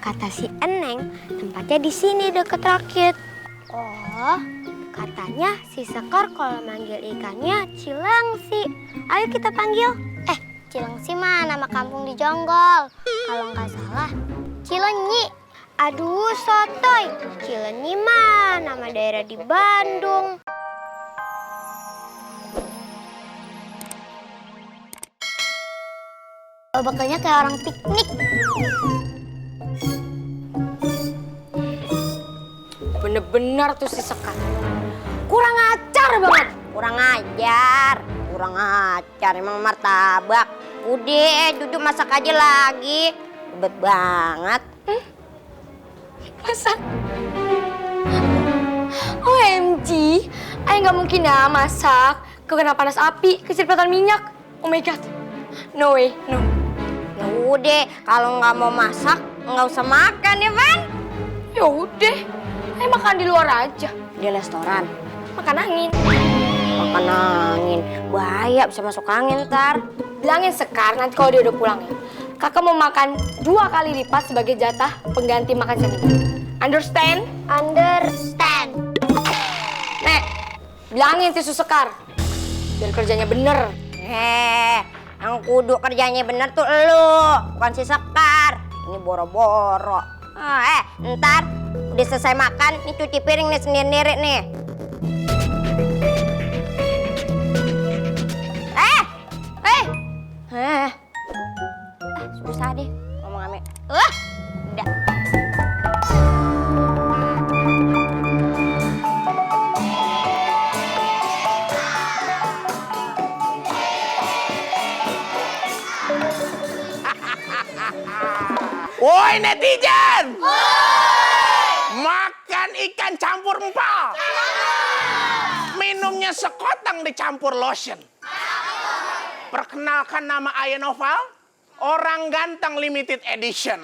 Kata si Eneng, tempatnya di sini deket rakit. Oh, katanya si Sekar kalau manggil ikannya Cilengsi. Ayo kita panggil. Cilengsi mah nama kampung di Jonggol. Kalau nggak salah, Cilenyi. Aduh, sotoy. Cilenyi mah nama daerah di Bandung. Bakalnya kayak orang piknik. Bener-bener tuh si Sekar. Kurang ajar banget. Kurang ajar, emang martabak. Udah, duduk masak aja lagi. Ribet banget. Masak? OMG, Ayah nggak mungkin ya masak. Kena panas api, kecerpetan minyak. Oh my god, no way, no. Ya udah, kalau nggak mau masak, nggak usah makan ya, Van. Ya udah, Ayah makan di luar aja. Di restoran. Makan angin. Makan angin, bahaya bisa masuk angin ntar. Bilangin Sekar nanti kalau dia udah pulang ya. Kakak mau makan 2 kali lipat sebagai jatah pengganti makan siang ini. Understand? Understand. Nek, bilangin tisu Sekar. Biar kerjanya bener. Yang kudu kerjanya bener tuh elu, bukan si Sekar. Ini boro-boro. Ntar udah selesai makan, nih cuci piring nih sendiri-sendiri nih. Susah deh ngomong ame. Udah. Woi netizen! Makan ikan campur empal. Minumnya sekotang dicampur lotion. Perkenalkan nama Ayah Noval, orang ganteng limited edition.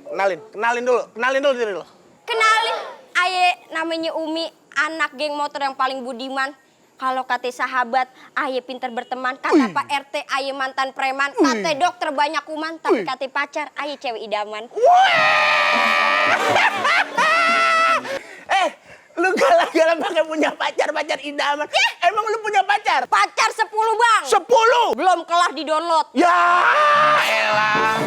Kenalin dulu diri lo. Kenalin, Aye namanya Umi, anak geng motor yang paling budiman. Kalau kata sahabat, Aye pinter berteman. Kata Pak RT, Aye mantan preman. Kata dokter banyak kuman, tapi kata pacar, Aye cewek idaman. Lu galak-galak pakai punya pacar idaman. Emang lu punya pacar? Pacar 10 bang. 10? Belum kelar di download. Ya elah.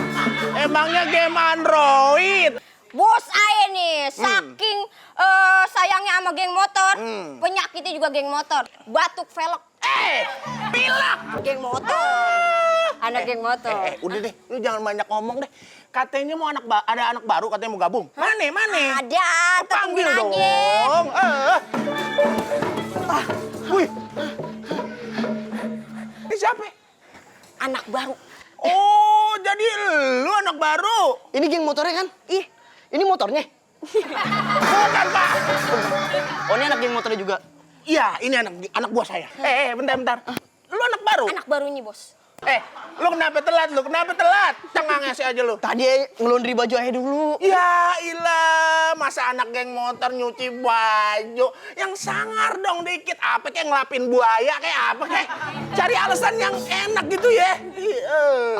Emangnya game Android? Bos Aye nih, saking sayangnya sama geng motor, penyakitnya juga geng motor. Batuk velok. Pilak. Geng motor. Anak geng motor. Udah deh, lu jangan banyak ngomong deh. Katanya mau ada anak baru, katanya mau gabung. Mana? Ada, Panggil tungguin dong. aja. Wih. Ini siapa? Anak baru. Oh, jadi lu anak baru. Ini geng motornya kan? Ih, ini motornya. Bukan, Pak. Oh, ini anak geng motornya juga. Iya, ini anak buah saya. Bentar. Lu anak baru? Anak barunya bos. Lu kenapa telat? Cengang sih aja lu. Tadi ngelundri baju Ayah dulu. Ya ilah, masa anak geng motor nyuci baju. Yang sangar dong dikit. Apa kayak ngelapin buaya, kayak apa kayak. Cari alasan yang enak gitu ya.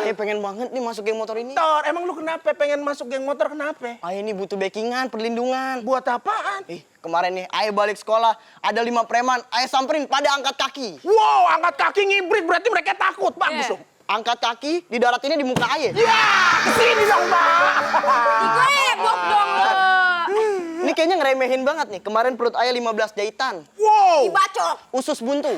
Ayah pengen banget nih masuk geng motor ini. Tor, emang lu kenapa pengen masuk geng motor, kenapa? Ayah ini butuh backingan, perlindungan. Buat apaan? Kemarin nih Ayah balik sekolah, ada 5 preman. Ayah samperin pada angkat kaki. Wow, angkat kaki ngibrit, berarti mereka takut. Bagus dong. Angkat kaki, di daratinnya di muka Ayah. Ya, kesini dong, Mbak. Digebok dong. Ini kayaknya ngeremehin banget nih. Kemarin perut Ayah 15 jahitan. Wow. Dibacok. Usus buntu.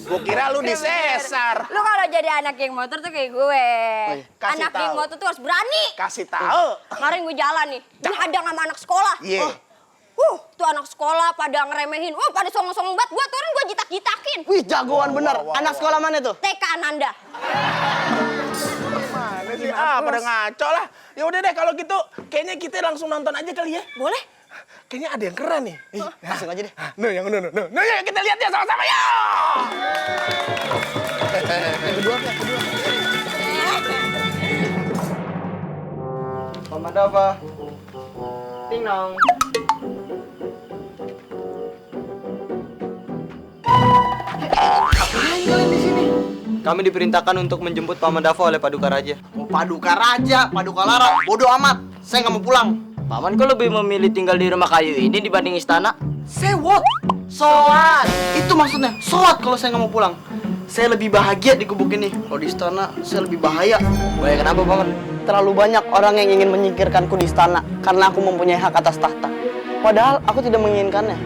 Gua kira lu disesar. Lu kalau jadi anak geng motor tuh kayak gue. Kasih Anak geng tahu. motor tuh harus berani. Kasih tahu. Kemarin gue jalan nih, dihadang sama anak sekolah. Iya. Tuh anak sekolah pada ngeremehin. Pada songong-songong banget. Gue turun, gue jitak-jitakin. Wih, jagoan bener. Anak sekolah mana tuh? TK Ananda. Mana sih? Pada ngaco lah. Ya udah deh kalau gitu, kayaknya kita langsung nonton aja kali ya. Boleh? Kayaknya ada yang keren nih. Langsung aja deh. Nah, yuk kita lihat ya sama-sama ya. Kedua. Komando apa? Ting nong. Apaan kalian di sini? Kami diperintahkan untuk menjemput Paman Dava oleh Paduka Raja. Oh, Paduka Raja, Paduka Lara, bodoh amat. Saya nggak mau pulang. Paman kok lebih memilih tinggal di rumah kayu ini dibanding istana? Say what? So what? Itu maksudnya, so what kalau saya nggak mau pulang? Saya lebih bahagia di gubuk ini. Kalau di istana, saya lebih bahaya. Bahaya kenapa, Paman? Terlalu banyak orang yang ingin menyingkirkanku di istana karena aku mempunyai hak atas tahta. Padahal aku tidak menginginkannya.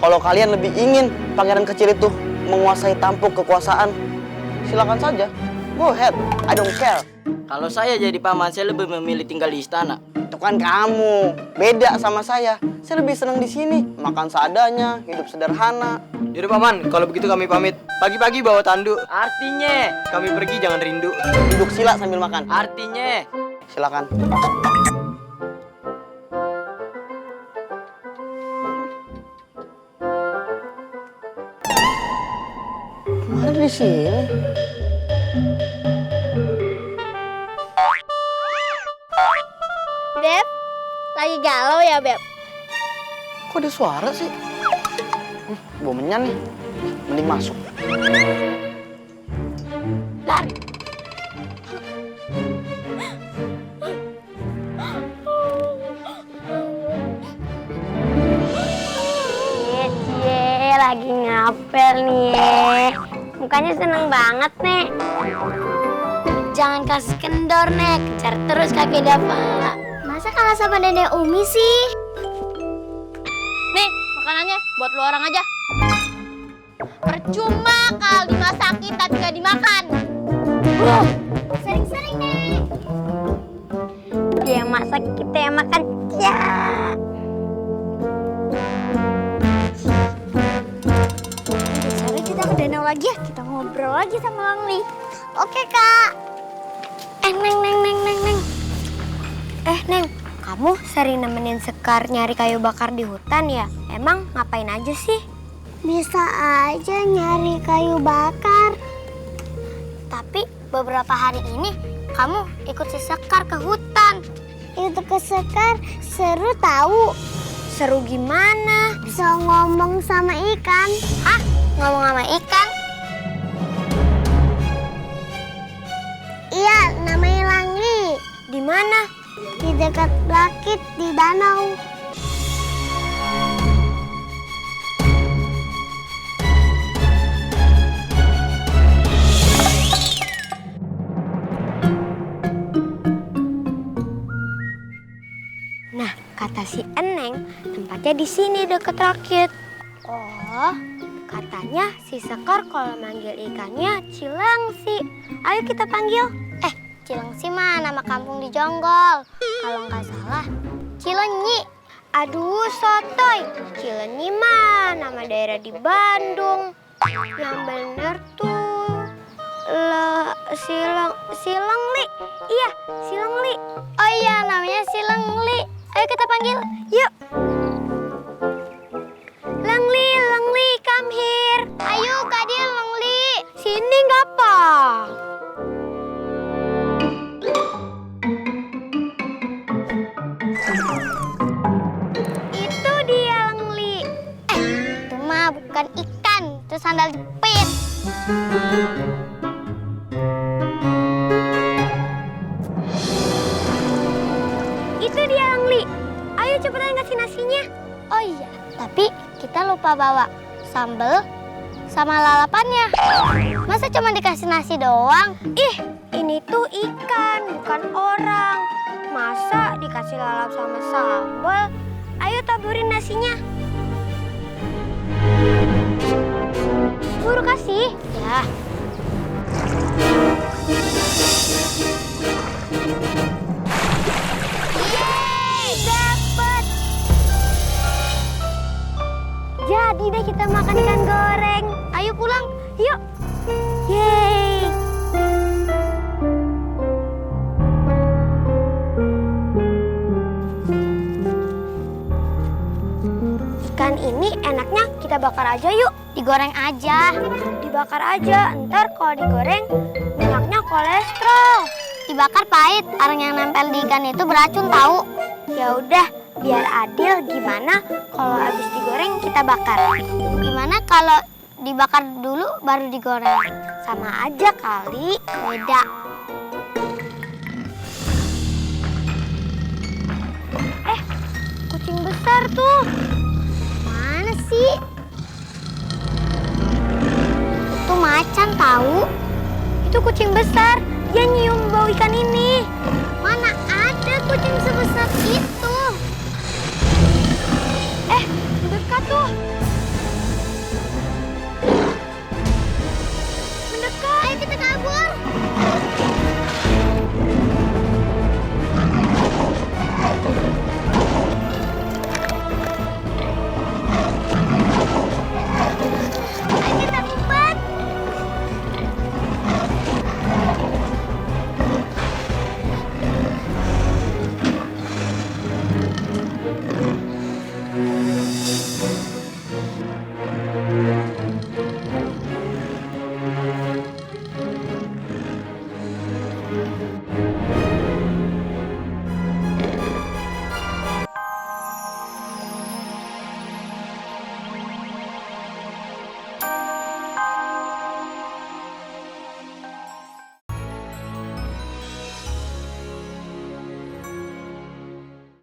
Kalau kalian lebih ingin pangeran kecil itu menguasai tampuk kekuasaan, silakan saja. Go ahead, I don't care. Kalau saya jadi paman, saya lebih memilih tinggal di istana. Itu kan kamu, beda sama saya. Saya lebih senang di sini, makan seadanya, hidup sederhana. Yaudah Paman, kalau begitu kami pamit. Pagi-pagi bawa tanduk. Artinya, Kami pergi jangan rindu. Duduk sila sambil makan. artinya. Silakan. Mana di sini? Beb, lagi galau ya, Beb? Kok ada suara sih? Bau menyan nih. Mending masuk. Lari. Cie, lagi ngapel nih. Mukanya seneng banget nih. Jangan kasih kendor, Nek. Kejar terus kakek Dava. Masa kalah sama Nenek Umi sih? Nih, makanannya buat lu orang aja. Percuma kalau dimasakin tapi gak dimakan. Sering-sering, Nek. Dia yang masak, kita yang makan. Ya. Sekarang kita ke danau lagi ya. Kita ngobrol lagi sama Langli. Oke, Kak. Neng. Neng, kamu sering nemenin Sekar nyari kayu bakar di hutan ya? Emang ngapain aja sih? Bisa aja nyari kayu bakar. Tapi beberapa hari ini kamu ikut si Sekar ke hutan. Itu ke Sekar seru tahu. Seru gimana? Bisa ngomong sama ikan. Hah? Ngomong sama ikan? Iya, namanya Langli. Di mana? Di dekat Rakit di danau. Nah, kata si Eneng, tempatnya di sini dekat Rakit. Oh, katanya si Sekar kalau manggil ikannya Cilengsi. Ayo kita panggil. Cilengsi mah nama kampung di Jonggol. Kalau nggak salah, Cilenyi. Aduh, sotoy. Cilenyi mah nama daerah di Bandung. Yang bener tuh Silengli. Iya, Silengli. Oh iya, namanya Silengli. Ayo kita panggil. Yuk. Lengli, come here. Ayo, Kak Dia, Lengli. Sini ngapa? Itu dia, Lengli. Itu mah bukan ikan. Itu sandal jepit. Itu dia, Lengli. Ayo cepetan kasih nasinya. Oh iya, tapi kita lupa bawa sambal sama lalapannya. Masa cuma dikasih nasi doang? Ih, ini tuh ikan, bukan orang. Masa dikasih lalap sama sambal? Ayo taburin nasinya. Buru kasih. Ya. Yeay, dapet. Jadi deh kita makan ikan goreng. Ayo pulang, yuk. Yeay. Ikan ini enaknya kita bakar aja yuk. Digoreng aja. Dibakar aja, ntar kalau digoreng minyaknya kolesterol. Dibakar pahit, arang yang nempel di ikan itu beracun tahu. Ya udah, biar adil gimana kalau habis digoreng kita bakar? Gimana kalau dibakar dulu baru digoreng. Sama aja kali, beda. Kucing besar tuh. Mana sih? Itu macan tahu. Itu kucing besar. Dia nyium bau ikan ini. Mana ada kucing sebesar itu? Dekat tuh.